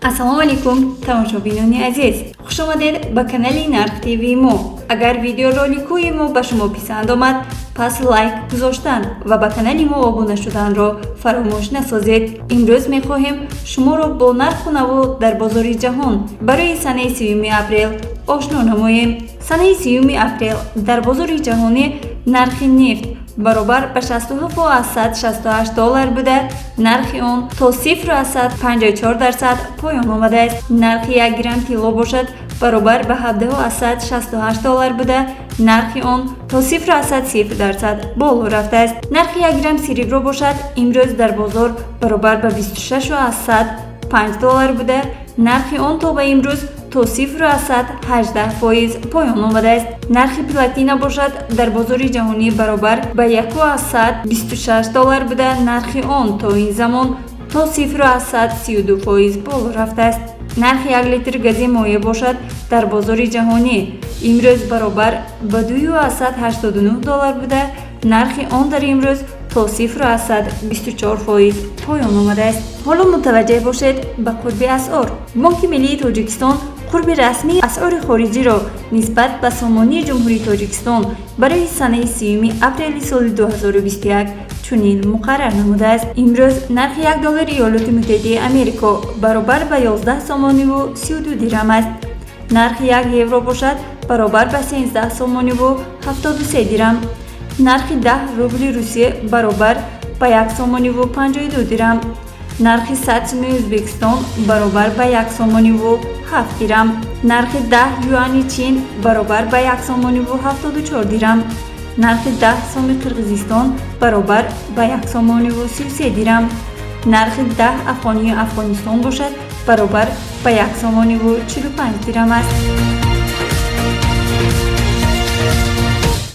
Ассалому алайкум, тамошобинони азиз, хушомадед ба канали Нарх ТВ мо. Агар видеороликҳои мо ба шумо писанд омад, пас лайк гузоштан ва ба канали мо обуна шуданро фаромӯш насозед. Имрӯз мехоҳем шуморо бо нарху наво дар бозори ҷаҳон барои санаи 30 апрел ошно намоем. Санаи 30 апрел дар бозори ҷаҳонӣ нархи нефт баробар ба 67,68 доллар буда, нархи он то 0,54% поён омадааст. Нархи 1 грамм тилло бошад, баробар ба 17,68 доллар буда, нархи он то 0,0% боло рафтааст. Нархи 1 грамм серебро бошад, имрӯз дар бозор баробар ба 26,5 доллар буда, нархи он то ба имрӯз то 0,18% поён омадааст. Нархи платина бошад, дар бозори ҷаҳонӣ баробар ба 1,26 доллар буда, нархи он то ин замон то 0,32% боло рафтааст. Нархи 1 литр гази моеъ бошад, дар бозори ҷаҳонӣ имрӯз баробар ба 2,89 доллар буда, нархи он дар имрӯз то 0,24% поён омадааст. Ҳоло мутаваҷҷеҳ бошед ба қурби асъор. Бонки Миллии Тоҷикистон қурби расмии асъори хориҷиро нисбат ба сомонии Ҷумҳурии Тоҷикистон барои санаи 30 апрели соли 2021 чунин муқаррар намудааст. Имрӯз нархи 1 доллари Иёлоти Муттаҳидаи Америко баробар ба 11 сомониву 32 дирам аст. Нархи 1 евро бошад, баробар ба 13 сомониву 73 дирам. Нархи 10 рубли Русия баробар ба 1 сомониву 52 дирам. Нархи 100 суми Ӯзбекистон баробар ба 1 сомониву 7 дирам. Нархи 10 юани Чин баробар ба 1 сомониву 74 дирам. Нархи 10 соми Қирғизистон баробар ба 1 сомониву 33 дирам. Нархи 10 афғонии Афғонистон бошад, баробар ба 1 сомониву 45 дирам аст.